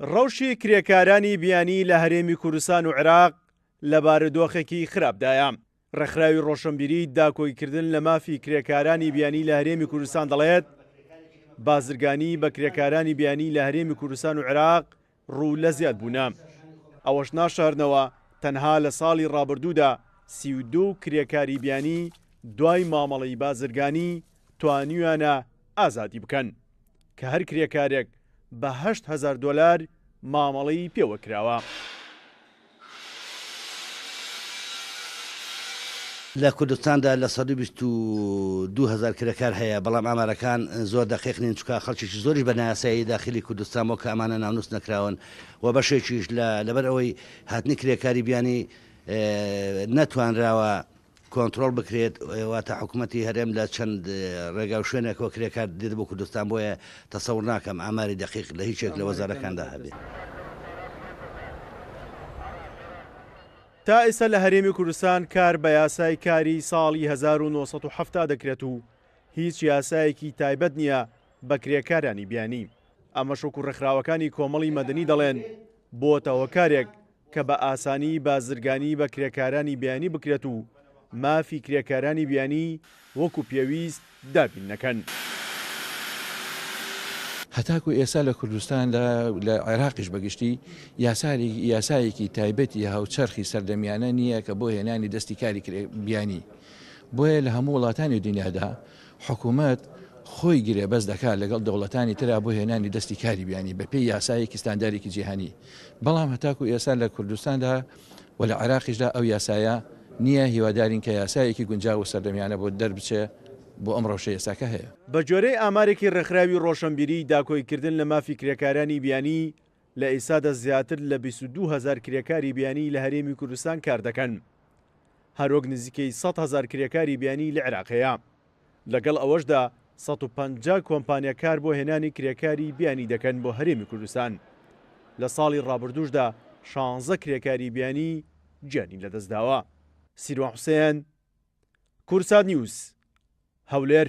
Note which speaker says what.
Speaker 1: ڕەوشی کرێکارانی بیانی لە هەرێمی کوردستان و عێراق لە بارودۆخێکی خراپدایە. ڕێکخراوی ڕۆشنبیری داکۆکیکردن لە مافی کرێکارانی بیانی لە هەرێمی کوردستان دەڵێت، بازرگانی بە کرێکارانی بیانی لە هەرێمی کوردستان و عێراق ڕوو لە زیادبوونە. ئەوەش ناشارنەوە تەنها لە ساڵی ڕابردوودا 32 کرێکاری بیانی دوای مامەڵەی بازرگانی توانیویانە ئازادی بکەن. کە هەر کرێکارێک بە 8000 دۆلار مامەڵەی پێوە کراوە.
Speaker 2: لە کوردستاندا لە 122 هەزار کرێکار هەیە، بەڵام ئامارەکان زۆر دەقیق نین، چونکە خەڵکێکی زۆریش بە نایاسایی داخلی کوردستان بووە کە ئەمانە ناونووس نەکراون و بەشێکیش لە لەبەر ئەوەی هاتنی کرێکاری بیانی نەتوانراوە کۆنترۆڵ بکرێت، واتە حکومەتی هەرێم لە چەند ڕێگا و شوێنێکەوە کرێکار دێت بۆ کوردستان، بۆیە تەسەور ناکەم ئاماری دەقیق لە هیچ یەک لە وەزارەکاندا هەبێت.
Speaker 1: تا ئێستا لە هەرێمی کوردستان کار بە یاسای کاری ساڵی 1970 دەکرێت و هیچ یاسایەکی تایبەت نییە بە کرێکارانی بیانی، ئەمەش وەکو ڕێکخراوەکانی کۆمەڵی مەدەنی دەڵێن بۆتە هۆکارێک کە بە ئاسانی بازرگانی بە کرێکارانی بیانی بکرێت و مافی کرێکارانی بیانی وەکو پێویست دابین نەکەن.
Speaker 3: هەتاکو ئێستا لە کوردستان لە عێراقیش بەگشتی یاسایەکی تایبەتی هاوچەرخی سەردەمیانە نییە کە بۆ هێنانی دەستی کاری بیانی بۆیە لە هەموو وڵاتانی دنیادا حکوومەت خۆی گرێبەست دەکات لەگەڵ دەوڵەتانی ترا بۆ هێنانی دەستی کاری بیانی بەپێی یاسایەکی ستاندارێکی جیهانی بەڵام هەتاکو ئێستا لە کوردستاندا و لە عێراقیشدا ئەو یاسایە نییە هیوادارین کە یاسایەکی گونجاو و سەردەمیانە بۆ دەربچێ بۆ ئەم ڕەوشەی ئێستاکە هەیە.
Speaker 1: بە گوێرەی ئامارێکی ڕێکخراوی ڕۆشەنبیریی داکۆکیکردن لە مافی کرێکارانی بیانی، لە ئیستادا زیاتر لە 22 هەزار کرێکاری بیانی لە هەرێمی کوردستان کار دەکەن. هەروەک نزیکەی 100 هەزار کرێکاری بیانی لە عێراق هەیە. لەگەڵ ئەوەشدا 150 کۆمپانیا کار بۆ هێنانی کرێکاری بیانی دەکەن بۆ هەرێمی کوردستان. لە ساڵی ڕابردووشدا شانزە کرێکاری بیانی گیانی لەدەستداوە. سیروان حوسێن، کوردسات نیوز، هەولێر.